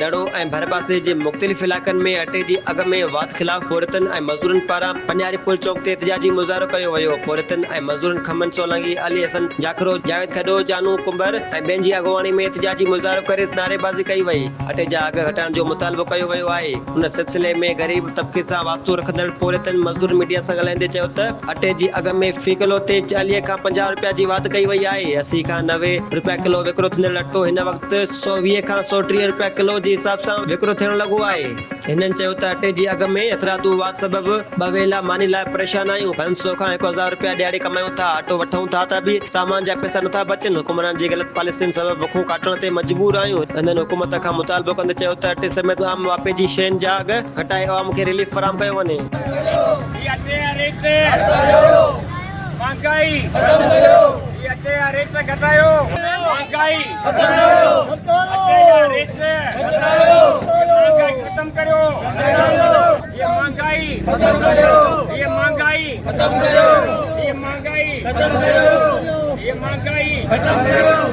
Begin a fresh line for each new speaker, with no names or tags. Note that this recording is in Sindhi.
دڙو ۽ ڀرپاسي جي مختلف علائقن ۾ اٽي جي اگهه ۾ واڌ خلاف پورهيتن ۽ مزدورن پاران پنڃاري پل چوڪ تي احتجاجي مظاهرو ڪيو ويو. پورهيتن ۽ مزدورن کمن سولنگي، علي حسن جاکرو، جاويد کڏو، جانو ڪنڀر ۽ ٻين جي اڳواڻي ۾ احتجاجي مظاهرو ڪري نعريبازي ڪئي وئي. اٽي جا اگهه گهٽائڻ جو مطالبو ڪيو ويو آهي. ان سلسلي ۾ غريب طبقي سان واسطو رکندڙ پورهيتن مزدورن ميڊيا سان ڳالهائيندي چيو ته اٽي جي اگهه ۾ في ڪلو تي 40 کان 50 رپيا جي واڌ ڪئي وئي آهي، 80 کان 90 رپيا ڪلو وڪرو ٿيندڙ اٽو هن وقت 120 کان 130 رپيا ڪلو جي حساب سان وڪرو ٿيڻ لڳو آهي. هنن چيو ته اٽي جي اگهه ۾ هٿرادو واڌ سبب ٻه ويلا ماني لاء پريشان آهيون، 500 کان 1000 رپيا ڏهاڙي ڪمايون ٿا، اٽو وٺون ٿا ته به سامان جا پئسا نٿا بچن، حڪمرانن جي غلط پاليسين سبب بکون ڪاٽڻ تي مجبور آهيون، هنن حڪومت کان مطالبو ڪندي چيو ته اٽي سميت عام واهپي جي شين جا اگهه گهٽائي عوام کي رليف فراهم ڪيو وڃي.
هي اٽي جا ريٽ گهٽايو مهانگائي ختم ڪريو هي اٽي جا ريٽ گهٽايو مهانگائي ختم ڪريو اٽي جا ريٽ گهٽايو مهانگائي ختم ڪريو هي مهانگائي ختم ڪريو هي مهانگائي ختم ڪريو هي مهانگائي ختم ڪريو هي مهانگائي ختم ڪريو.